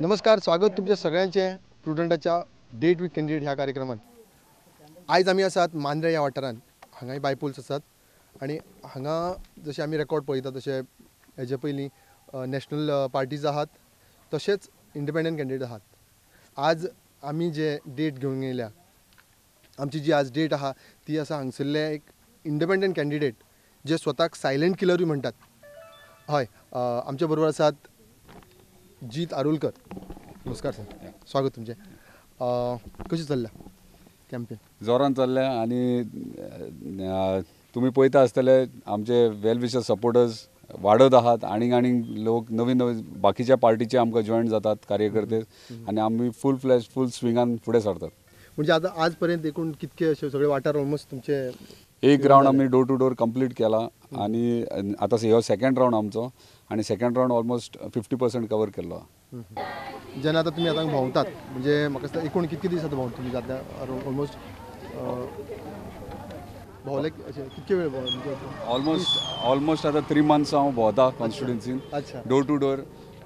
नमस्कार, स्वागत तुमच्या सगळ्यांचे प्रुडंटाच्या डेट विथ कॅन्डिडेट ह्या कार्यक्रमात। आयज आमी आसात मांद्रे ह्या वाठारांत। हांगाय बायपोल्स आसात आनी हांगा जशें आमी रेकॉर्ड पळयता तशें हेजे पयलीं नॅशनल पार्टीज आहात तशेंच इंडिपेंडंट कॅन्डिडेट आहात। आज आमी जे डेट घेवन येयल्या, आमची जी आज डेट आहा ती आसा हांगसरले एक इंडिपेंडंट कॅन्डिडेट जे स्वताक सायलंट किलरूय म्हणटात। हय, आमच्या बरोबर आसात जीत आरोलकर। नमस्कार सर, स्वागत तुमचें। कशें चल्लां कॅम्पेन? जोरान चल्लें आनी तुमी पळयता आसतले आमचे वेल विशर सपोर्टर्स वाडत आहात आनी आनी लोक नवीन नवीन बाकीच्या पार्टीचे आमकां जॉयन जातात कार्यकर्ते आनी आमी फूल फ्लॅश फूल स्विंगान फुडें सरतात। म्हणजे आतां आज पर्यंत एकूण कितके अशे सगळे वाठार ऑलमोस्ट तुमचे? एक रावंड आमी डोर टू डोर कंप्लीट केला आनी आतां हो सेकंड रावंड आमचो आनी सेकंड रावंड ऑलमोस्ट 50% कवर केल्लो। जेन्ना आतां तुमी आतां भोंवतात म्हणजे म्हाका दिसता एकूण कितके दीस आतां भोंवता तुमी? जाता ऑलमोस्ट भोंवले अशें कितके वेळ भोंवले? ऑलमोस्ट आतां 3 मंथ्स हांव भोंवता कॉन्स्टिट्युएन्सीन। अच्छा। Door to door,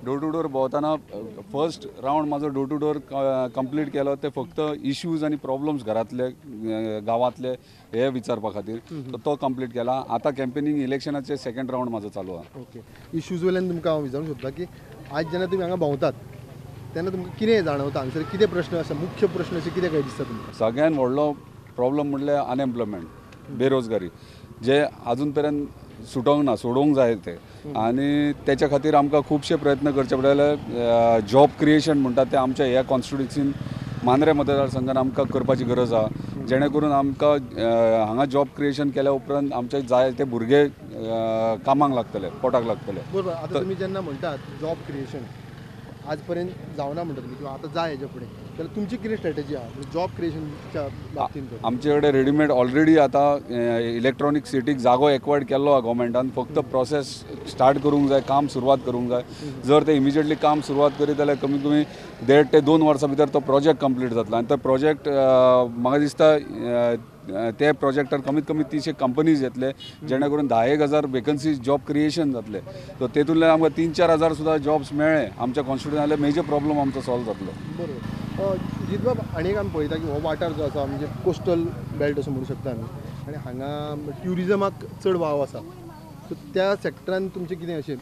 door to door भोंवतना फर्स्ट रावंड म्हाजो डोर टू डोर कंप्लीट केलो ते फक्त इश्यूज आनी प्रॉब्लम्स घरांतले गांवांतले हे विचारपा खातीर तो कंप्लीट केला। आतां कॅम्पेनिंग इलेक्शनाचे सेकंड रावंड म्हाजो चालू आहा। ओके, इश्यूज वयल्यान तुमकां हांव विचारूंक सोदता की आज जेन्ना तुमी हांगा भोंवतात तेन्ना तुमकां कितें जाणवता, हांगसर कितें प्रश्न आसा, मुख्य प्रश्न अशें कितें काय दिसता तुमकां? सगळ्यान व्हडलो प्रॉब्लम म्हणल्यार अनएम्प्लॉयमेंट, बेरोजगारी जे आजून पर्यंत सुटोवंक ना, सोडोवंक जाय ते आनी तेच्या खातीर आमकां खुबशे प्रयत्न करचे पडटले। जॉब क्रिएशन म्हणटात ते आमच्या ह्या कॉन्स्टिट्युएन्सीन मांद्रे मतदारसंघान आमकां करपाची गरज आहा, जेणे करून आमकां हांगा जॉब क्रिएशन केल्या उपरांत आमचे जाय ते भुरगे कामाक लागतले, पोटाक लागतले। बरोबर। आतां तुमी जेन्ना म्हणटात जॉब क्रिएशन आज पर्यंत जावना म्हणटा तुमी किंवा आतां जाय हेच्या फुडें, जाल्यार तुमची कितें स्ट्रॅटेजी आहा जॉब क्रिएशनच्या बाबतींत? आमचे कडेन रेडीमेड ऑलरेडी आतां इलेक्ट्रॉनीक सिटीक जागो एक्वायर्ड केल्लो आहा गव्हर्मेंटान, फक्त प्रोसेस स्टार्ट करूंक जाय, काम सुरवात करूंक जाय। जर ते इमिजिएटली काम सुरवात करीत जाल्यार कमीत कमी 1.5 ते 2 वर्सां भितर तो प्रोजेक्ट कंप्लीट जातलो आनी तो प्रोजेक्ट म्हाका दिसता ते प्रोजेक्टार कमीत कमी 300 कंपनीज येतले, जेणे करून 10,000 वेकन्सीज जॉब क्रिएशन जातले। सो तेतूंतल्यान आमकां 3-4 हजार सुद्दां जॉब्स मेळ्ळे आमच्या कॉन्स्टिट्युएन्सीन जाल्यार मेजर प्रॉब्लम आमचो सॉल्व जातलो। बरोबर। जितबाब, आनी एक आमी पळयता की हो वाठार जो आसा म्हणजे कोस्टल बेल्ट असो म्हणूं शकता आमी आनी हांगा ट्युरिजमाक चड वाव आसा, सो त्या सेक्टरान तुमचें कितें अशें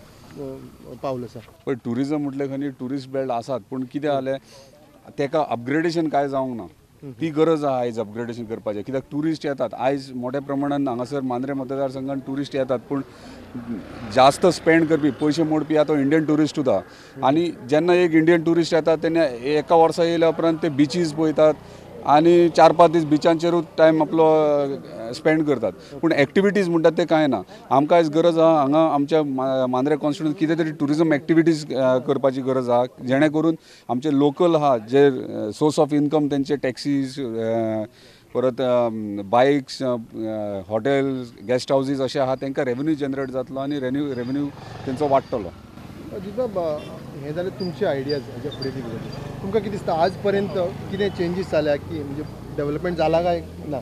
पावल आसा? पळय, ट्युरिजम म्हटलें खंय ट्युरिस्ट बेल्ट आसात, पूण कितें जालें तेका अपग्रेडेशन कांय जावंक ना, ती गरज आहा आयज अपग्रेडेशन करपाचें। कित्याक ट्युरिस्ट येतात आयज मोठ्या प्रमाणान हांगासर मांद्रे मतदारसंघान ट्युरिस्ट येतात, पूण जास्त स्पेंड करपी पयशे मोडपी आतां इंडियन ट्युरिस्टूच आहा। आनी जेन्ना एक इंडियन ट्युरिस्ट येता तेन्ना एका वर्सा येयल्या उपरांत ते बिचीज पळयतात आनी 4-5 दीस बिचांचेरूच टायम आपलो स्पेंड करतात, पूण एक्टिविटीज म्हणटात ते कांय ना। आमकां आयज गरज आहा हांगा आमच्या मांद्रे कॉन्स्टिट्युएन्सीन कितें तरी ट्युरिजम एक्टिविटीज करपाची गरज आहा, जेणे करून आमचे लोकल आहा जे सोर्स ऑफ इनकम तेंचे टॅक्सीज, परत बायक्स, हॉटेल्स, गेस्ट हावजीस अशें आहा तेंकां रेवेन्यू जनरेट जातलो आनी रेवेन्यू तेंचो वाडटलो। जितबाब, हें जालें तुमचे आयडियाज हेच्या फुडें दिवपाचे, तुमकां कितें दिसता आज पर्यंत कितें चेंजीस जाल्या की म्हणजे डेवलपमेंट जाला काय ना?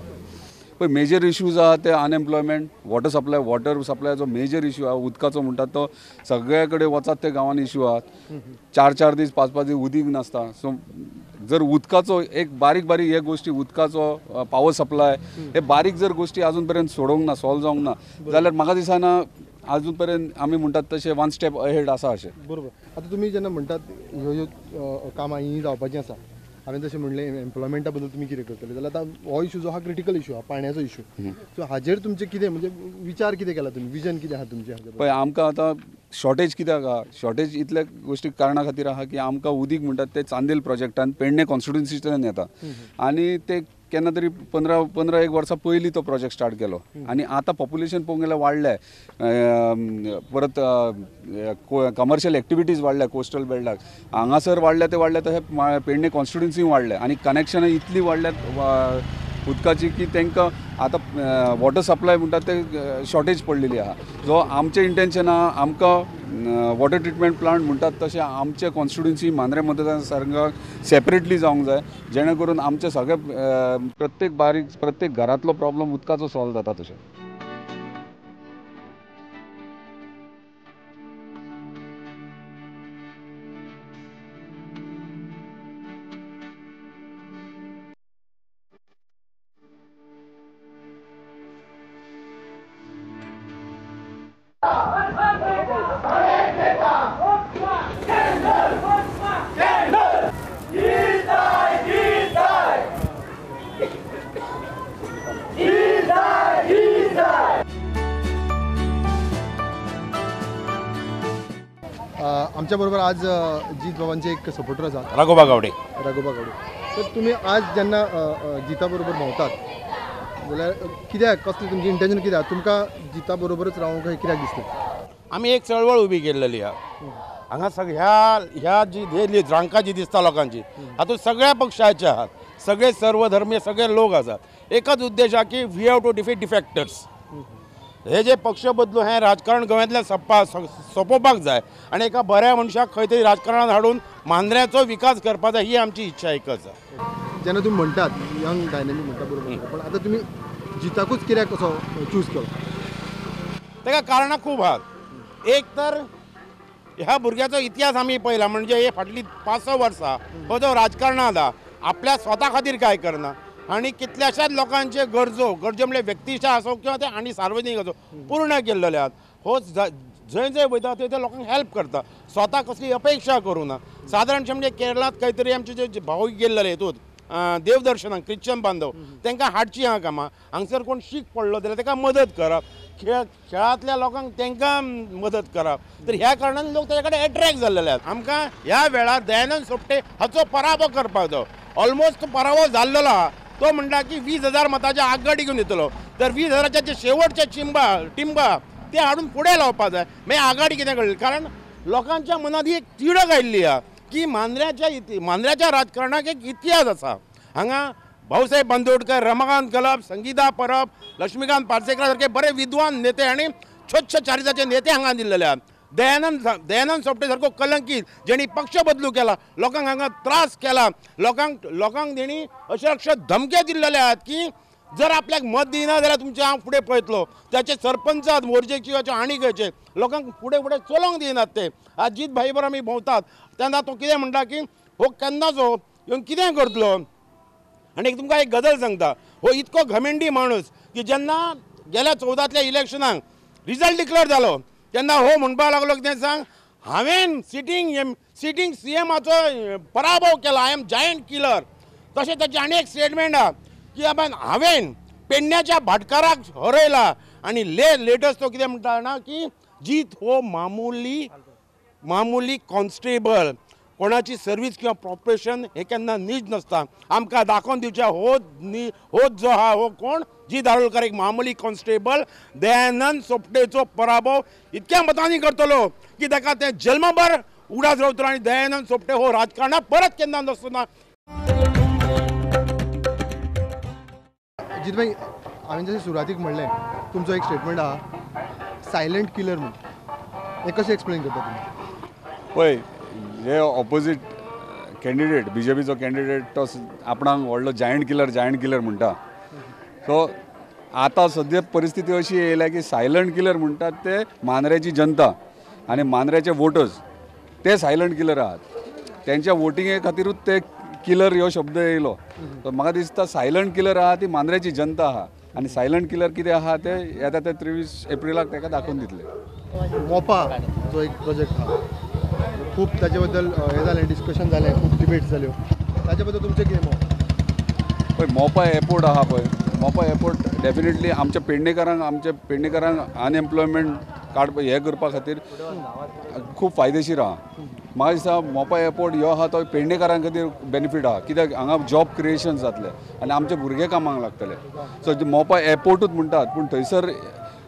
पळय, मेजर इश्यूज आहा ते अनएम्प्लॉयमेंट, वॉटर सप्लाय। वॉटर सप्लायाचो मेजर इश्यू आहा, उदकाचो म्हणटात तो सगळे कडेन वचात ते गांवांनी इश्यू आहात, 4-4 दीस 5-5 दीस उदीक नासता। सो जर उदकाचो एक बारीक बारीक हे गोश्टी, उदकाचो पावर सप्लाय हे बारीक जर गोश्टी आजून पर्यंत सोडोवंक ना, सॉल्व जावंक ना जाल्यार म्हाका दिसना आजून पर्यंत आमी म्हणटात तशें 1 स्टेप अहेड आसा अशें। बरोबर। आतां तुमी जेन्ना म्हणटात ह्यो ह्यो कामां हीं जावपाचीं आसा, हांवें जशें म्हणलें एम्प्लॉयमेंटा बद्दल तुमी कितें करतले, जाल्यार आतां हो इशू जो आहा क्रिटिकल इशू आहा, पाण्याचो इशू, सो हाजेर तुमचें कितें म्हणजे विचार कितें केला तुमी, विजन कितें आहा तुमचें? पळय, आमकां आतां शॉर्टेज कित्याक आहा, शॉर्टेज इतल्या गोश्टी कारणा खातीर आहा की आमकां उदीक म्हणटात ते चांदेल प्रोजेक्टान पेडणे कॉन्स्टिट्युएन्सींतल्यान येता आनी ते केन्ना तरी 15-1 वर्सां पयलीं तो प्रोजेक्ट स्टार्ट केलो आनी आतां पॉप्युलेशन पळोवंक गेल्यार वाडलें, परत कमर्शियल एक्टिविटीज वाडल्या कोस्टल बेल्टाक हांगासर वाडल्या ते वाडल्या, तशें पेडणे कॉन्स्टिट्युएन्सी वाडल्या आनी कनेक्शनां इतलीं वाडल्यात उदकाची की तांकां आतां वॉटर सप्लाय म्हणटात ते शॉर्टेज पडलेली आहा। सो आमचें इंटेन्शन आहा आमकां वॉटर ट्रिटमेंट प्लांट म्हणटात तशें आमचे कॉन्स्टिट्युएन्सी मांद्रे मतदारसंघाक सेपरेटली जावंक जाय, जेणे करून आमचे सगळे प्रत्येक बारीक प्रत्येक घरांतलो प्रॉब्लम उदकाचो सॉल्व जाता तशें। आमच्या बरोबर आज जीत बाबांचे एक सपोर्टर आसा, राघोबा गावडे. राघोबा गावडे. तर तुमी आज जेन्ना जिता बरोबर भोंवतात जाल्यार कित्याक, कसलें तुमचें इंटेन्शन कित्याक, तुमकां जिता बरोबरच रावंक कित्याक दिसलें? आमी एक चळवळ उबी केल्लेली आहा हांगा. ह्या ह्या जी रांकां जी दिसता लोकांची, हातूंत सगळ्या पक्षाचे आहात, सगळे सर्वधर्मीय सगळे लोक आसात. एकच उद्देश आहा की we have to defeat defectors. हे जे पक्ष बदलू हें राजकारण गोंयांतल्यान सोंपोवपाक जाय आनी एका बऱ्या मनशाक खंय तरी राजकारणांत हाडून मांद्र्याचो विकास करपाक जाय, ही आमची इच्छा एकच आसा. जेन्ना तुमी म्हणटात यंग डायनॅमीक म्हणटा बरोबर, पण आतां तुमी जिताकूच कित्याक कसो चूज केलो? ताका कारणां खूब आहात. एक तर ह्या भुरग्याचो इतिहास आमी पळयला, म्हणजे हे फाटलीं 5-6 वर्सां हो जो राजकारणांत आहा आपल्या स्वता खातीर कांय करना आनी कितल्याशाच लोकांचे गरजो म्हणल्यार व्यक्तिशा आसो किंवा ते आनी सार्वजनीक आसो पूर्ण केल्लेले आहात. हो जंय जंय वयता थंय थंय लोकांक हेल्प करता, स्वता कसली अपेक्षा करूं ना. सादारणशें म्हणजे केरळांत खंय तरी आमचे जे भाव गेल्ले हेतूंत देवदर्शनाक क्रिश्चन बांधव तांकां हाडची आहा कामां. हांगसर कोण शीक पडलो जाल्यार ताका मदत करप, खेळांतल्या लोकांक तांकां मदत करप. तर ह्या कारणान लोक ताच्या कडेन एट्रेक्ट जाल्लेले आहात. आमकां ह्या वेळार दयानंद सोपटे हाचो पराभव करपाक जाय. ऑलमोस्ट पराभव जाल्लो आहा. तो म्हणटा की 20,000 मताच्या आगगाडी घेवन येतलो, तर 20,000च्या जे शेवटचे टिंबा ते हाडून फुडें लावपाक जाय. मागीर आगाडी कितें घडली, कारण लोकांच्या मनांत ही एक तिडक आयिल्ली आहा की मांद्र्याच्या राजकारणाक एक इतिहास आसा. हांगा भाऊसाहेब बांदोडकर, रमाकांत गलप, संगीता परब, लक्ष्मीकांत पार्सेकर सारके बरे विद्वान नेते आनी स्वच्छ चारित्र्याचे नेते हांगा दिल्लेले आहात. दयानंद सोपटे सारको कलंकीत जेणी पक्ष बदलू केला, लोकांक हांगा त्रास केला, लोकांक तेणी अक्षरशः धमके दिल्लेले आहात की जर आपल्याक मत दिना जाल्यार तुमचें हांव फुडें पळयतलो. ताचे सरपंच आहात मोरजेचे आनी खंयचे लोकांक फुडें फुडें चलोवंक दिनात ते. आज जीत भाई बरोबर आमी भोंवतात तेन्ना तो कितें म्हणटा की हो केन्नाचो येवन कितें करतलो. आनी एक तुमकां एक गजाल सांगता, हो इतको घमेंडी माणूस की जेन्ना गेल्या 14तल्या इलेक्शनाक रिजल्ट डिक्लेअर जालो तेन्ना हो म्हणपाक लागलो कितें सांग, हांवें सिटींग सी एमाचो पराभव केला, I am giant killer. तशें ताचें आनी एक स्टेटमेंट आहा की बाबा हांवें पेडण्याच्या भाटकाराक हरयला. आनी लेटस्ट तो कितें म्हणटा जाणा की जीत हो मामुली कॉन्स्टेबल, कोणाची सर्वीस किंवा प्रोफेशन हे केन्ना नीज नासता. आमकां दाखोवन दिवचें हो जो आहा हो कोण, जीत दारोलकर एक मामुली कॉन्स्टेबल दयानंद सोपटेचो पराभव इतक्या मतांनी करतलो की ताका तें जल्मभर उगडास रावतलो आनी दयानंद सोपटे हो राजकारणाक परत केन्ना नासतो ना. जीत भाई, हांवें जशें सुरवातीक म्हणलें, तुमचो एक स्टेटमेंट आहा सायलंट किलर म्हूण, हें कशें एक्सप्लेन करता तुमी? पळय, जे ऑपोजीट कॅन्डिडेट बीजेपीचो कॅन्डिडेट तो आपणाक व्हडलो जायंट किलर म्हणटा. सो आतां सद्या परिस्थिती अशी येयल्या की सायलंट किलर म्हणटात ते मांद्र्याची जनता आनी मांद्र्याचे वोटर्स, ते सायलंट किलर आहात. तेंच्या वोटिंगे खातीरूच ते किलर ह्यो शब्द येयलो. सो म्हाका दिसता सायलंट किलर आहा ती मांद्र्याची जनता आहा आनी सायलंट किलर कितें आहा ते येता ते 23 एप्रिलाक ताका दाखोवन दितले. मोपा जो एक प्रोजेक्ट आहा, खूब ताचे बद्दल हें जालें, डिस्कशन जालें, खूब डिबेट्स जाल्यो, ताचे बद्दल तुमचें कितें मत? पळय, मोपा एअरपोर्ट आहा पळय, मोपा एअरपोर्ट डेफिनेटली आमच्या पेडणेकारांक अनएम्प्लॉयमेंट काडपा हें करपा खातीर खूब फायदेशीर आहा. म्हाका दिसता मोपा एअरपोर्ट ह्यो आहा तो पेडणेकारां खातीर बेनिफीट आहा, कित्याक हांगा जॉब क्रिएशन जातलें आनी आमचे भुरगे कामाक लागतले. सो मोपा एअरपोर्टूच म्हणटात, पूण थंयसर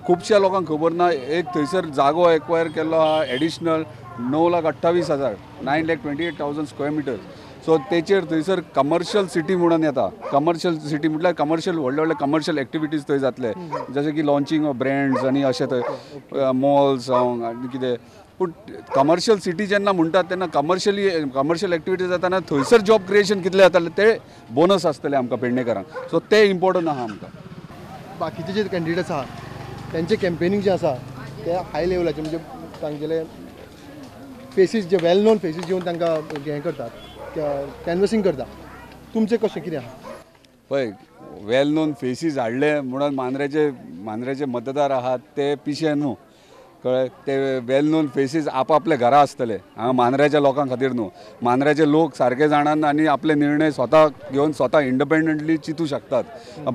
खुबश्या लोकांक खबर ना, एक थंयसर जागो एक्वायर केल्लो आहा एडिशनल 9,28,000 9,28,000 स्क्वेअर मिटर्स. सो तेचेर थंयसर कमर्शियल सिटी म्हणून येता. कमर्शियल सिटी म्हटल्यार कमर्शियल व्हडले व्हडले कमर्शियल एक्टिविटीज थंय जातले, जशें की लॉन्चिंग ऑफ ब्रँड्स आनी अशें थंय मॉल्स जावं आनी कितें. पूण कमर्शियल सिटी जेन्ना म्हणटात तेन्ना कमर्शियल एक्टिविटीज जाताना थंयसर जॉब क्रिएशन कितलें जातालें ते बोनस आसतलें आमकां पेडणेकारांक. सो ते इम्पोर्टंट आहा आमकां. बाकीचे जे कॅन्डिडेट्स आहा तेंचे कॅम्पेनींग जे आसा ते हाय लेवलाचे, म्हणजे तांगेले फेसीस जे वेल नोन फेसीस घेवन तांकां हें करतात, कॅनवसींग करता, तुमचें कशें कितें आहा? पळय, वेल नोन फेसीस हाडले म्हणून मांद्र्याचे मतदार आहात ते पिशे न्हू. कळ्ळें ते वेल नोन फेसीस आपआपल्या घरा आसतले हांगा मांद्र्याच्या लोकां खातीर न्हू. मांद्र्याचे लोक सारके जाणात आनी आपले निर्णय स्वता घेवन स्वता इंडिपेंडंटली चिंतू शकतात.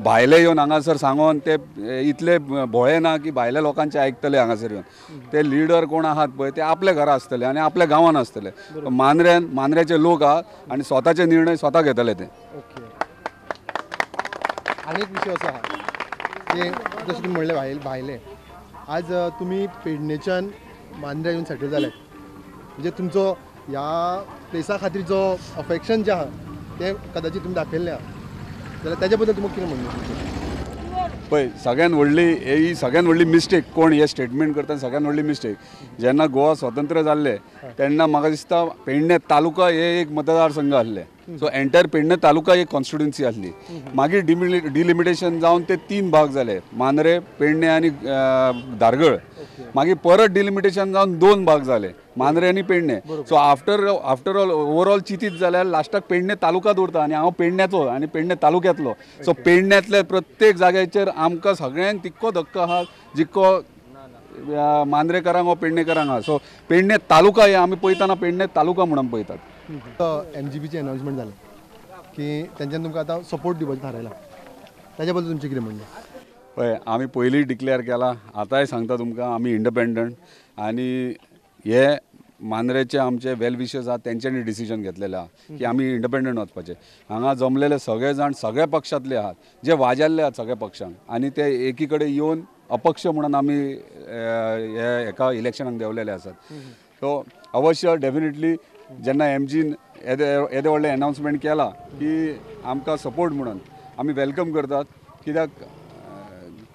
भायले येवन हांगासर सांगोन ते इतले भोळे ना की भायल्या लोकांचे आयकतले. हांगासर येवन ते लिडर कोण आहात पळय ते आपल्या घरा आसतले आनी आपल्या गांवान आसतले. मांद्र्यान मांद्र्याचे लोक आहात आनी स्वताचे निर्णय स्वता घेतले ते. ओके, आनी एक विशय असो आहा की जशें तुमी म्हणलें भायले आज तुमी पेडणेच्यान मांद्र्या येवन सेटल जाले म्हणजे तुमचो ह्या प्लेसा खातीर जो अफेक्शन जें आहा तें कदाचित तुमी दाखयल्लें आहा, जाल्यार ताच्या बद्दल तुमकां कितें म्हणणें? पळय सगळ्यान व्हडली ही सगळ्यान व्हडली मिस्टेक कोण हे स्टेटमेंट करता सगळ्यान व्हडली मिस्टेक, जेन्ना गोवा स्वतंत्र जाल्लें तेन्ना म्हाका दिसता पेडणे तालुका हे एक मतदारसंघ आसले. सो एंटायर पेडणे तालुका एक कॉन्स्टिट्युन्सी आसली. मागीर डिलिमिटेशन जावन ते 3 भाग जाले, मांद्रे, पेडणे आनी धारगळ. मागीर परत डिलिमिटेशन जावन 2 भाग जाले, मांद्रे आनी Pedne. So after all overall चिंतीत जाल्यार लास्टाक पेडणे तालुका दवरता आनी हांव पेडण्याचो आनी पेडणे तालुक्यांतलो. सो पेडण्यांतल्या प्रत्येक जाग्याचेर आमकां सगळ्यांक तितको धक्को आहा जितको मांद्रेकारांक वा पेडणेकारांक आहा. सो पेडणे तालुका हे आमी पळयतना पेडणे तालुका म्हणून पळयतात. एमजीपीचें अनाउन्समेंट जालें की तेंच्यान तुमकां आतां सपोर्ट दिवपाचें थारायलां, ताच्या बद्दल तुमचें कितें म्हणणें? पळय आमी पयलीं डिक्लेअर केला, आतांय सांगता तुमकां आमी इंडिपेंडंट आनी हे मांद्रेचे आमचे वेल विशर्स आहात तेंच्यांनी डिसिजन घेतलेलें आहा की आमी इंडिपेंडंट वचपाचें. हांगा जमलेले सगळे जाण सगळ्या पक्षांतले आहात जे वाजाल्ले आहात सगळ्या पक्षांक आनी ते एकी कडेन येवन अपक्ष म्हणून आमी हे हेका इलेक्शनाक देंवलेले आसात. सो अवश्य डेफिनेटली जेन्ना एमजीन येदे व्हडलें एनाउन्समेंट केलां की आमकां सपोर्ट म्हणून आमी welcome करतात. कित्याक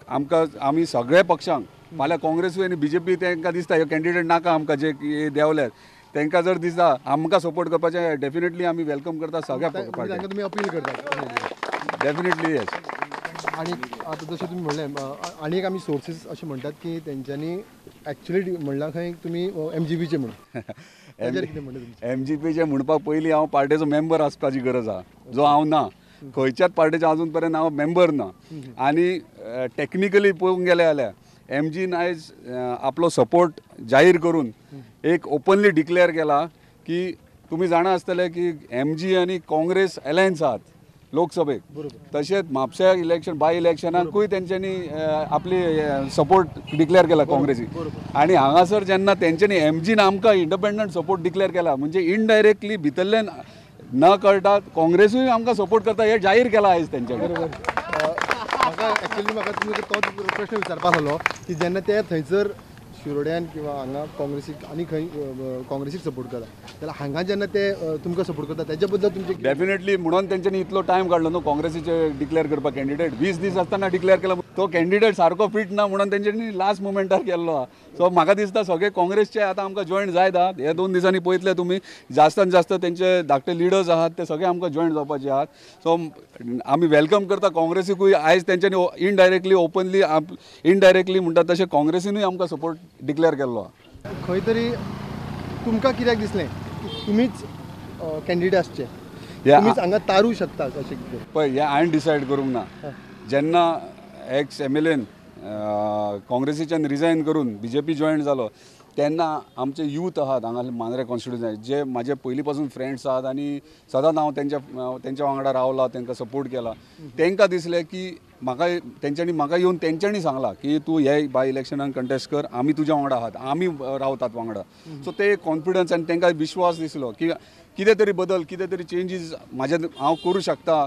आमकां आमी सगळ्या पक्षांक फाल्यां काँग्रेसूय आनी बीजेपी तांकां दिसता ह्यो कॅन्डिडेट नाका आमकां जे देंवल्यात तांकां जर दिसता आमकां सपोर्ट करपाचें डेफिनेटली आमी welcome करता सगळ्या पार्ट्यांक. तुमी अपील करतात डेफिनेटली येस. आनी आतां जशें तुमी म्हणलें आनी एक आमी सोर्सीस अशें म्हणटात की तेंच्यांनी एक्चुअली म्हणलां खंय तुमी एमजीपीचे म्हणून. एमजीपीचे म्हणपाक पयलीं हांव पार्टेचो मेंबर आसपाची गरज आहा, जो हांव ना. खंयच्याच पार्टेचो आजून पर्यंत हांव मेंबर ना. आनी टॅक्निकली पळोवंक गेलें जाल्यार एमजीन आयज आपलो सपोर्ट जाहीर करून एक ओपनली डिक्लेअर केला की तुमी जाणा आसतले की एमजी आनी काँग्रेस एलायन्स आहात लोकसभेक, तशेंच म्हापश्या इलेक्शन बाय इलेक्शनाकूय तेंच्यांनी आपली सपोर्ट डिक्लेअर केला काँग्रेसीक. आनी हांगासर जेन्ना तेंच्यांनी एमजीन आमकां इंडिपेंडंट सपोर्ट डिक्लेअर केला म्हणजे इनडायरेक्टली भितरल्यान न कळटा काँग्रेसूय आमकां सपोर्ट करता हें जाहीर केलां आयज तेंच्यांनी. म्हाका एक्चुअली म्हाका तुमी तोच प्रश्न विचारपा आसलो की जेन्ना ते थंयसर शिरोड्यान किंवा हांगा काँग्रेसीक आनी खंय काँग्रेसीक सपोर्ट करता जाल्यार हांगा जेन्ना ते तुमकां सपोर्ट करता तेच्या बद्दल तुमचें? डेफिनेटली म्हणून तेंच्यांनी इतलो टायम काडलो न्हू काँग्रेसीचे डिक्लेअर करपाक कॅन्डिडेट. 20 दीस आसतना डिक्लेअर केला, तो कॅन्डिडेट सारको फिट ना म्हणून तेंच्यांनी लास्ट मुमेंटार केल्लो आहा. सो म्हाका दिसता सगळे काँग्रेसचे आतां आमकां जॉयन जायत आहात. हे 2 दिसांनी पळयतले तुमी जास्तान जास्त तेंचे धाकटे लिडर्स आहात ते सगळे आमकां जॉयन जावपाचे आहात. सो आमी welcome करता काँग्रेसीकूय. आयज तेंच्यांनी इनडायरेक्टली ओपनली इनडायरेक्टली म्हणटा तशें काँग्रेसीनूय आमकां सपोर्ट डिक्लेअर केल्लो आहा. खंय तरी तुमकां कित्याक दिसलें तुमीच कॅन्डिडेट आसचे, तुमीच हांगा तारू शकता अशें कितें? पळय हें हांवें डिसायड करूंक ना. जेन्ना एक्स एमएलएन काँग्रेसीच्यान रिजायन करून बीजेपी जॉयन जालो तेन्ना आमचे यूथ आहात हांगा मांद्रे कॉन्स्टिट्युन्सी जे म्हाजे पयलीं पासून फ्रेंड्स आहात आनी सदांच हांव तेंच्या वांगडा रावला, तांकां सपोर्ट केला. तांकां दिसलें की म्हाका तेंच्यांनी म्हाका येवन तेंच्यांनी सांगलां की तूं हे बाय इलेक्शनाक कंटेस्ट कर, आमी तुज्या वांगडा आहात, आमी रावतात वांगडा. सो ते कॉन्फिडन्स आनी तांकां विश्वास दिसलो की कितें तरी बदल, कितें तरी चेंजीस म्हाज्या हांव करूं शकता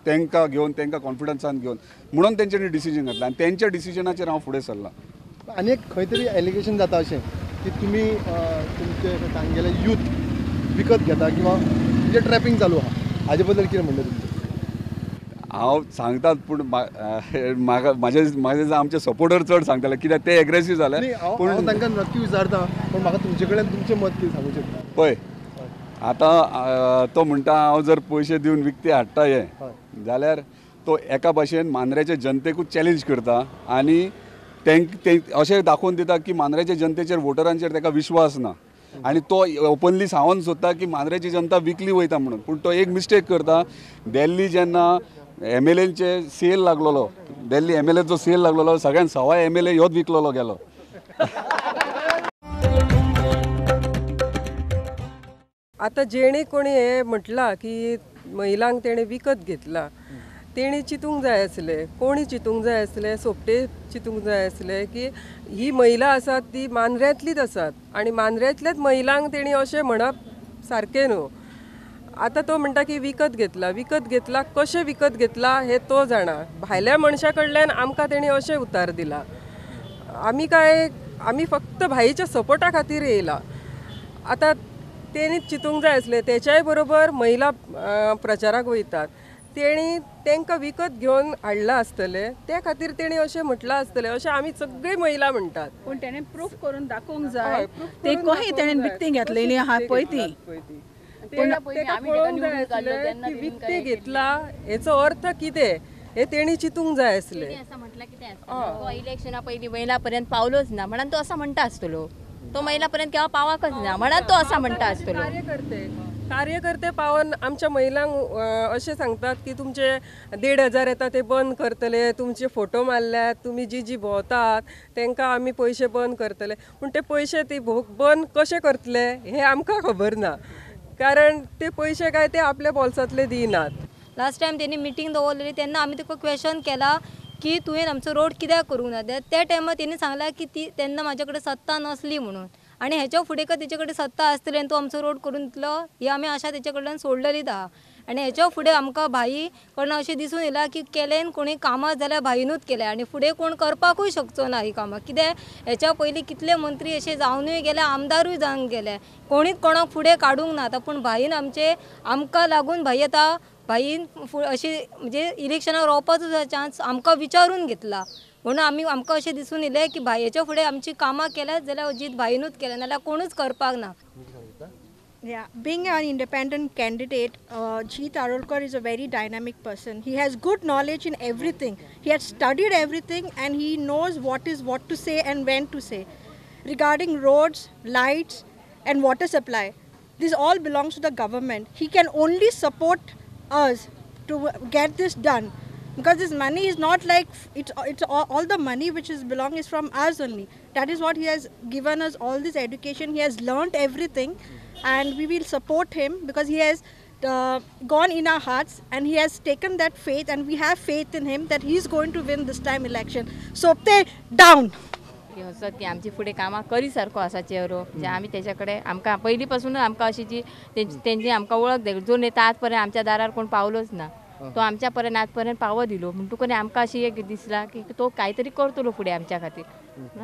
तांकां घेवन, तांकां कॉन्फिडन्सान घेवन म्हणून तेंच्यांनी डिसिजन घेतला आनी तेंच्या डिसिजनाचेर हांव फुडें सरलां. आनी एक खंय तरी एलिगेशन जाता अशें की तुमी तुमचे तांगेले यूथ विकत घेता किंवा तुमचें ट्रॅपिंग चालू आहा, हाजे बद्दल कितें म्हणणें तुमचें? हांव सांगतात पूण म्हाका म्हाजे आमचे सपोर्टर चड सांगताले कित्याक ते एग्रेसीव जाले. पूण तांकां नक्की विचारता पूण म्हाका तुमचे कडेन तुमचें मत कितें सांगू शकता? पळय आतां तो म्हणटा हांव जर पयशे दिवन विकते हाडटा हे जाल्यार तो एका भाशेन मांद्र्याचे जनतेकूच चॅलेंज करता आनी ते अशें दाखोवन दिता की मांद्र्याच्या जनतेचेर वोटरांचेर ताका विश्वास ना आनी तो ओपनली सांगून सोदता की मांद्र्याची जनता विकली वयता म्हणून. पूण तो एक मिस्टेक करता. दिल्ली जेन्ना एमएलएचे सेल लागलेलो, दिल्ली एमएलएचो सेल लागलेलो, सगळ्यान सवाय एमएलए ह्योच विकलेलो गेलो. आतां जेणे कोणी हें म्हटलां की महिलांक तेणें विकत घेतला, तेणी चिंतूंक जाय आसलें, कोणी चिंतूंक जाय आसलें, सोपटे चिंतूंक जाय आसलें की ही महिला आसात ती मांद्र्यांतलीच आसात आनी मांद्र्यांतल्याच महिलांक तेणी अशें म्हणप सारकें न्हू. आतां तो म्हणटा की विकत घेतला, विकत घेतला कशें विकत घेतला हें तो जाणा. भायल्या मनशा कडल्यान आमकां तेणी अशें उतार दिला. आमी काय आमी फक्त भाईच्या सपोर्टा खातीर येयला. आतां तेणी चिंतूंक जाय आसलें, तेच्याय बरोबर महिला प्रचाराक वयतात, तेणी तांकां विकत घेवन हाडलां आसतलें, त्या खातीर तेणी अशें म्हटलां आसतलें अशें आमी सगळीं महिला म्हणटात. पूण तेणें प्रूफ करून दाखोवंक जाय, ते कशी तेणें विकती घेतलेली आहा पळय ती. पूण ताका पळोवंक जाय आसलें की विकतें घेतला हेचो अर्थ कितें हें तेणी चिंतूंक जाय आसलें. असं म्हटलं कितें आसता, इलेक्शना पयलीं महिला पर्यंत पावलोच ना म्हणून तो असं म्हणटा आसतलो, तो महिला पर्यंत केव्हा पावाकच ना म्हणून तो असं म्हणटा आसतलो. कार्यकर्ते पावन आमच्या महिलांक अशें सांगतात की तुमचे 1500 येता ते बंद करतले, तुमचे फोटो मारल्यात, तुमी जी जी भोंवतात तांकां आमी पयशे बंद करतले. पूण ते पयशे ती बंद कशे करतले हें आमकां खबर ना, कारण ते पयशे काय ते आपल्या बोल्सांतले दिनात. लास्ट टायम तेणी मिटींग दवरलेली तेन्ना आमी तुका क्वेशन केला की तुवें आमचो रोड कित्याक करूंक ना, त्या टायमार तेणी सांगला की ती तेन्ना म्हाजे कडेन सत्ता नासली म्हणून, आनी हेच्या फुडें का तेचे कडेन सत्ता आसतली आनी तो आमचो रोड करून दितलो ही आमी आशा तेचे कडल्यान सोडलेली आहा. आनी हेच्या फुडें आमकां भाई कडल्यान अशें दिसून येयलां की केल्यान कोणी कामां जाल्यार भाईनूच केल्या आनी फुडें कोण करपाकूय शकचो ना ही कामां. कित्याक हेच्या पयलीं कितले मंत्री अशे जावनूय गेले, आमदारूय जावन गेले, कोणीच कोणाक फुडें काडूंक ना. आतां पूण भाईन आमचे आमकां लागून भाई आतां भाईन अशी म्हणजे इलेक्शनाक रावपाचो चान्स आमकां विचारून घेतला, म्हणून आमी आमकां अशें दिसून येयलें की भाईच्या फुडें आमची कामां केल्यात जाल्यार अजीत भाईनूच केल्या, नाल्यार कोणूच करपाक ना. Yeah, being an independent candidate, Jeet Arolkar is a very dynamic person. He has good knowledge in everything. He has studied everything and he knows what is what to say and when to say. Regarding roads, lights and water supply, this all belongs to the government. He can only support us to get this done, because this money is not like it's all the money which is belong is from us only. That is what he has given us, all this education. He has learnt everything and we will support him because he has gone in our hearts and he has taken that faith and we have faith in him that he is going to win this time election. Sopte down. हसत की आमची फुडें कामां करी सारको आसा चेहरो, म्हणजे आमी तेच्या कडेन आमकां पयलीं पासूनच आमकां अशी जी तेंची आमकां वळख जो नेता आज पर्यंत आमच्या दारार कोण पावलोच ना, तो आमच्या पर्यंत आज पर्यंत पावत दिलो म्हणटकूच आमकां अशी एक दिसला की तो कांयतरी करतलो फुडें आमच्या खातीर,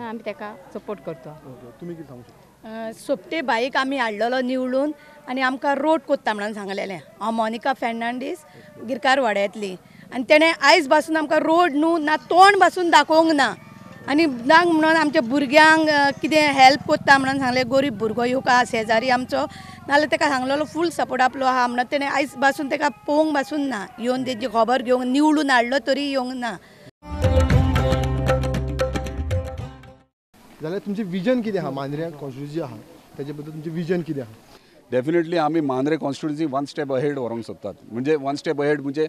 आमी ताका सपोर्ट करता. तुमी कितें सांगू शकता? सोपटे बाईक आमी हाडलेलो निवडून आनी आमकां रोड कोत्ता म्हणून सांगलेलें. हांव मोनिका फेर्नांडीस गिरकार वाड्यांतली, आनी तेणें आयज पासून आमकां रोड न्हू ना तोंड पासून दाखोवंक ना, आनी नाक म्हणून आमच्या भुरग्यांक कितें हेल्प कोत्ता म्हणून सांगलें. गोरीब भुरगो येवका शेजारी आमचो, नाल्यार ताका सांगलेलो फूल सपोर्ट आपलो आहा म्हणून तेणें आयज पासून ताका पळोवंक पासून ना, येवन तेजी खबर घेवंक निवडून हाडलो तरी येवंक ना. जाल्यार तुमचें विजन कितें आहा मांद्र्या कॉन्स्टिट्युएन्सी आहा तेजे बद्दल तुमचें विजन कितें आहा? डेफिनेटली आमी Mandrem constituency one step ahead व्हरूंक सोदतात. म्हणजे वन स्टेप अहेड म्हणजे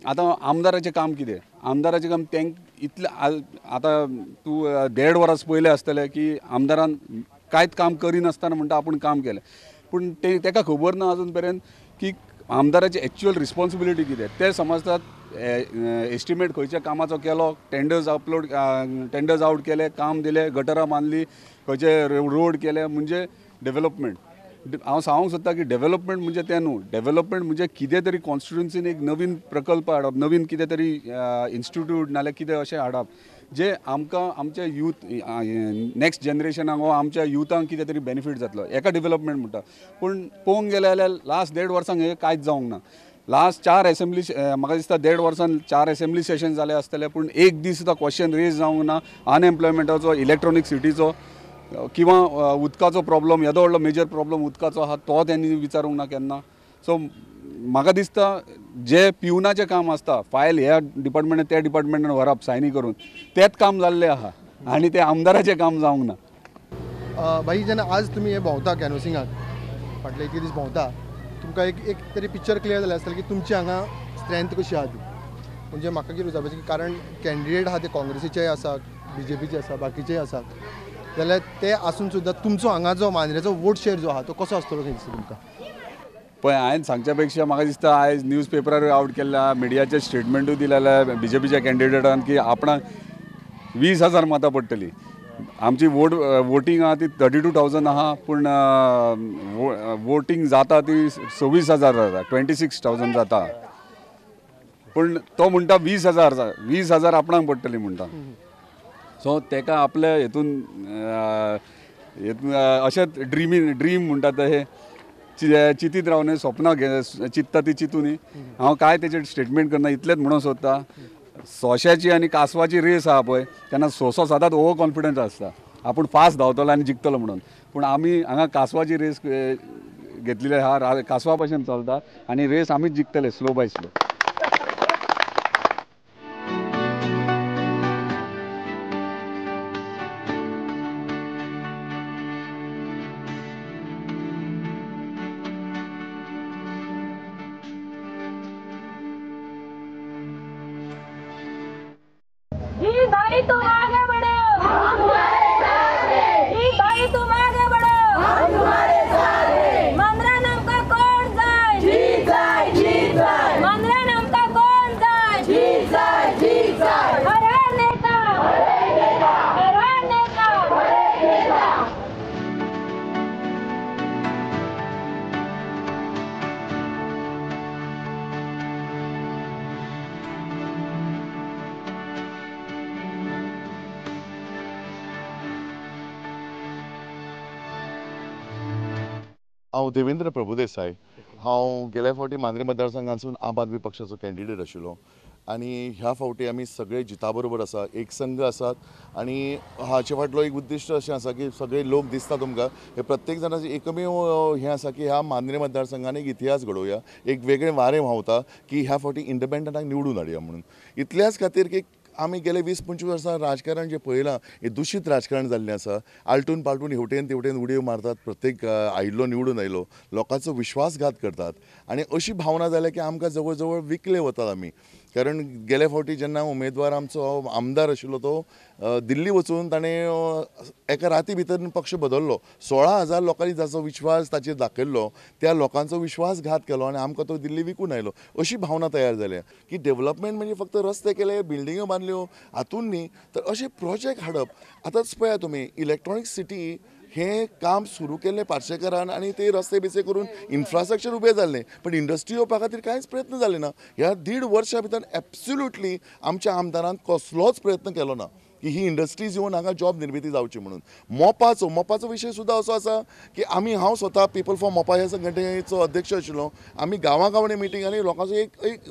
आतां आमदाराचें काम कितें, आमदाराचें काम तांकां इतलें आतां तूं 1.5 वरां पयलें आसतलें की आमदारान कांयच काम करिनासतना म्हणटा आपूण काम केलें, पूण ते ताका खबर ना अजून पर्यंत की आमदाराची एक्चुअल रिस्पॉन्सिबिलिटी कितें. ते समजतात एस्टिमेट खंयच्या कामाचो केलो, टेंडर्स अपलोड टेंडर्स आवट केले, काम दिलें, गटरां बांदली, खंयचे रोड केले, म्हणजे डेवलपमेंट. हांव सांगूंक सोदता की डेवलपमेंट म्हणजे तें न्हू, डेवलपमेंट म्हणजे कितें तरी कॉन्स्टिट्युएन्सीन एक नवीन प्रकल्प हाडप, नवीन कितें तरी इन्स्टिट्यूट नाल्यार कितें अशें हाडप जे आमकां आमच्या यूथ नेक्स्ट जनरेशनाक वा आमच्या युथांक कितें तरी बेनिफीट जातलो, एका डेवलपमेंट म्हणटा. पूण पळोवंक गेलें जाल्यार लास्ट 1.5 वर्सांक हें कांयच जावंक ना. लास्ट 4 एसेंब्ली म्हाका दिसता 1.5 वर्सान 4 एसेंब्ली सेशन जाले आसतले, पूण एक दीस सुद्दां क्वेश्चन रेज जावंक ना अनएम्प्लॉयमेंटाचो, इलेक्ट्रॉनीक सिटीचो किंवा उदकाचो प्रॉब्लम, येदो व्हडलो मेजर प्रॉब्लम उदकाचो आहा तो तेणी विचारूंक ना केन्ना. सो म्हाका दिसता जे पिवनाचें काम आसता, फायल ह्या डिपार्टमेंटान त्या डिपार्टमेंटान व्हरप सायनी करून, तेंच काम जाल्लें आहा आनी तें आमदाराचें काम जावंक ना. भाई जेन्ना आज तुमी हें भोंवता कॅनवसिंगाक फाटले इतले दीस भोंवता, तुमकां एक एक तरी पिक्चर क्लियर जालें आसतलें की तुमची हांगा स्ट्रेंथ कशी आहा ती. म्हणजे म्हाका कितें विचारपाचें की कारण कॅन्डिडेट आहा ते काँग्रेसीचेय आसा, बीजेपीचे आसा, बाकीचेय आसात, जाल्यार ते आसून सुद्दां तुमचो हांगा जो मांद्रेचो वोट शेअर जो आहा तो कसो आसतलो खंय दिसता तुमकां? पळय हांवें सांगच्या पेक्षा म्हाका दिसता आयज न्यूज पेपरार आवट केल्ल्या, मिडियाचे स्टेटमेंटूय दिलेले बीजेपीच्या कॅन्डिडेटान की आपणाक 20,000 मतां पडटली. आमची वोटींग आहा ती 32,000 आहा, पूण वोटींग जाता ती 26,000 जाता, 26,000 जाता. पूण तो म्हणटा 20,000, 20,000 आपणाक पडटली म्हणटा. सो तेका आपल्या हेतून अशेंच ड्रीम म्हणटा ते हे चिंतीत रावन सपनां चिंत्ता ती चिंतून हांव काय तेचेर स्टेटमेंट करना, इतलेंच म्हणूंक सोदता. सोंश्याची आनी कासवाची रेस आहा पळय, तेन्ना सोंसो सदांच ओवर कॉन्फिडंट आसता, आपूण फास्ट धांवतलो आनी जिखतलो म्हणून. पूण आमी हांगा कासवाची रेस घेतलेली आहा, कासवा भशेन चलता आनी रेस आमीच जिखतले स्लो बाय स्लो. भाई तुम आगे बढ़ो, हम तुम्हारे साथ हैं। भाई तुम आगे बढ़ो, हम तुम्हारे साथ हैं। मांद्रा नाम का कौन जाए, जीत जाए, जीत जाए। मांद्रा नाम का कौन जाए, जीत जाए, जीत जाए। हर हर नेता, हर हर नेता, हर हर नेता। हांव देवेंद्र प्रभुदेसाय, हांव गेल्या फावटी मांद्रे मतदारसंघांतसून आम आदमी पक्षाचो कॅन्डिडेट आशिल्लो आनी ह्या फावटी आमी सगळे जिता बरोबर आसा, एक संघ आसात. आनी हाचे फाटलो एक उद्दिश्ट अशें आसा की सगळे लोक दिसता तुमकां हे प्रत्येक जाणाचें एकमेव हें आसा की ह्या मांद्रे मतदारसंघान एक इतिहास घडोवया, एक वेगळें वारें व्हांवता की ह्या फावटी इंडिपेंडंटाक निवडून हाडया म्हणून. इतल्याच खातीर की आमी गेले 20-25 वर्सां राजकारण जें पळयलां हें दुशीत राजकारण जाल्लें आसा. आलटून पालटून हेवटेन तेवटेन उडयो मारतात, प्रत्येक आयिल्लो निवडून आयलो लोकांचो विश्वासघात करतात आनी अशी भावना जाल्या की आमकां जवळ जवळ विकले वतात आमी. कारण गेले फावटी जेन्ना उमेदवार आमचो आमदार आशिल्लो तो दिल्ली वचून ताणें एका राती भितर पक्ष बदल्लो. 16,000 लोकांनी जाचो विश्वास ताचेर दाखयल्लो त्या लोकांचो विश्वासघात केलो आनी आमकां तो दिल्ली विकून आयलो. अशी भावना तयार जाल्या की डेव्हलपमेंट म्हणजे फक्त रस्ते केले, बिल्डिंग्यो बांदल्यो हातून न्ही, तर अशे प्रोजेक्ट हाडप. आतांच पळया तुमी इलेक्ट्रॉनीक सिटी हें काम सुरू केल्लें पार्शेकारान आनी ते रस्ते बिस्ते करून इन्फ्रास्ट्रक्चर उबें जाल्लें, पण इंडस्ट्री येवपा खातीर कांयच प्रयत्न जाले ना. ह्या 1.5 वर्सां भितर एब्सोल्युटली आमच्या आमदारान कसलोच प्रयत्न केलो ना की ही इंडस्ट्रीज येवन हांगा जॉब निर्मिती जावची म्हणून. मोपाचो विशय सुद्दां असो आसा की आमी, हांव स्वता पीपल फॉर मोपा ह्या संघटनेचो अध्यक्ष आशिल्लो. आमी गांवागांवांनी मिटींग आनी लोकांचो एक एक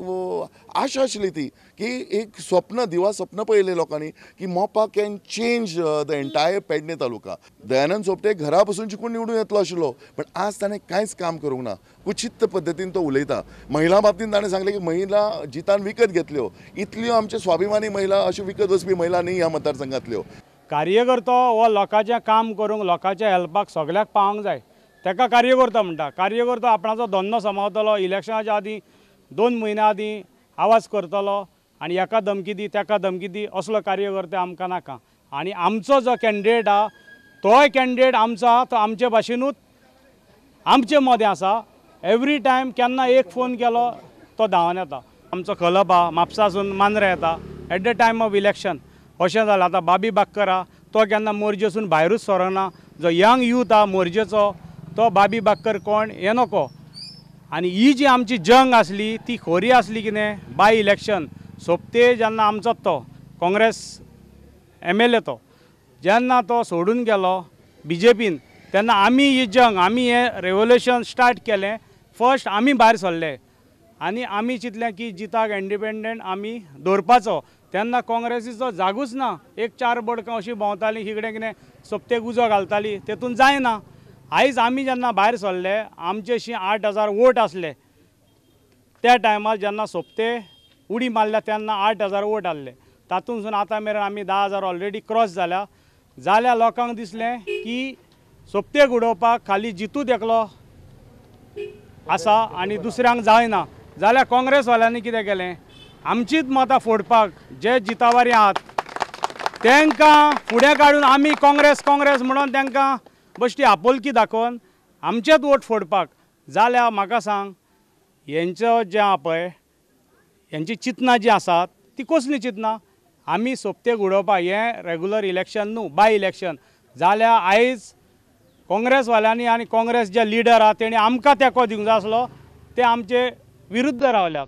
आशा आशिल्ली ती की एक स्वप्न, दिवा स्वप्न पळयलें लोकांनी की Mopa can change the entire Pedne taluka. Dayanand Sopte घरा बसून जिखून निवडून येतलो आशिल्लो, पण आज ताणें कांयच काम करूंक ना. कुचित्त पद्दतीन तो उलयता. महिला बाबतीन ताणें सांगलें की महिला जितान विकत घेतल्यो, इतल्यो आमचे स्वाभिमानी महिला, अश्यो विकत वचपी महिला न्ही ह्या मतदारसंघातल्यो. कार्यकर्तो हो लोकांचें काम करूंक, लोकांच्या हेल्पाक सगळ्याक पावंक जाय, ताका कार्यकर्तो म्हणटा. कार्यकर्तो आपणाचो धंदो सांबाळतलो, इलेक्शनाच्या आदीं 2 म्हयन्या आदीं आवाज करतलो आनी हेका धमकी दी तेका धमकी दी, असलो कार्यकर्तो आमकां नाका. आनी आमचो जो कॅन्डिडेट आहा तोय कॅन्डिडेट आमचो आहा, तो आमचे भाशेनूच आमचे मदें आसा. एवरी टायम केन्ना एक फोन केलो तो धांवन येता. आमचो क्लब आहा म्हापसासून मांद्रे येता at the time of election. अशें जालें. आतां बाबी बाक्कर आहा तो केन्ना मोरजेसून भायरूच सरना. जो यंग यूथ आहा मोरजेचो तो बाबी बाक्कर कोण हें नको. आनी ही जी आमची जंग आसली ती खोरी आसली कितें बाय इलेक्शन सोपते जेन्ना आमचो तो काँग्रेस MLA तो जेन्ना तो सोडून गेलो बीजेपीन, तेन्ना आमी ही जंग, आमी हें रेवोल्युशन स्टार्ट केलें. फर्स्ट आमी भायर सरले आनी आमी चिंतलें की जिताक इंडिपेंडंट आमी दवरपाचो. तेन्ना काँग्रेसीचो जागूच ना, एक 4 बडकां अशीं भोंवतालीं, हिकडें कितें सोपतेक उजो घालताली, तेतून जायना. आयज आमी जेन्ना भायर सरले आमचे 8,000 वोट आसले त्या टायमार. जेन्ना सोपते उडी मारल्या तेन्ना 8,000 वोट आहले, तातूंतसून आतां मेरेन आमी 10,000 ऑलरेडी क्रॉस जाल्या. जाल्यार लोकांक दिसलें की सोपतेक उडोवपाक खाली जितूच एकलो आसा आनी दुसऱ्यांक जायना. जाल्यार काँग्रेसवाल्यांनी कितें केलें, आमचीच मतां फोडपाक जे जितावारी आहात तांकां फुडें काडून आमी काँग्रेस काँग्रेस म्हणून तांकां बश्टी आपोलकी दाखोवन आमचेच वोट फोडपाक. जाल्यार म्हाका सांग हेंचो जें आहा पळय हेंची चिंतनां जीं आसात ती कसलीं चिंतनां आमी सोपतेक उडोवपाक हें रेगुलर इलेक्शन न्हू बाय इलेक्शन जाल्यार आयज काँग्रेसवाल्यांनी आनी काँग्रेस जे लिडर आहा तेणी आमकां तेंको दिवंक जाय आसलो ते आमचे विरुद्ध रावल्यात.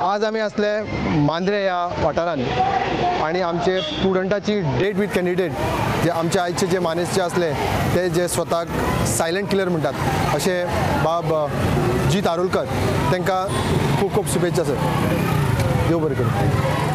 आज आमी आसले मांद्रे ह्या वाठारांत आनी आमचे स्टुडंटाची डेट विथ कॅन्डिडेट जे आमचे आयचे जे मानेस्त आसले ते जे स्वताक सायलंट किलर म्हणटात अशे बाब जीत आरोलकर तांकां खूब खूब शुभेच्छा सर. देव बरें करूं.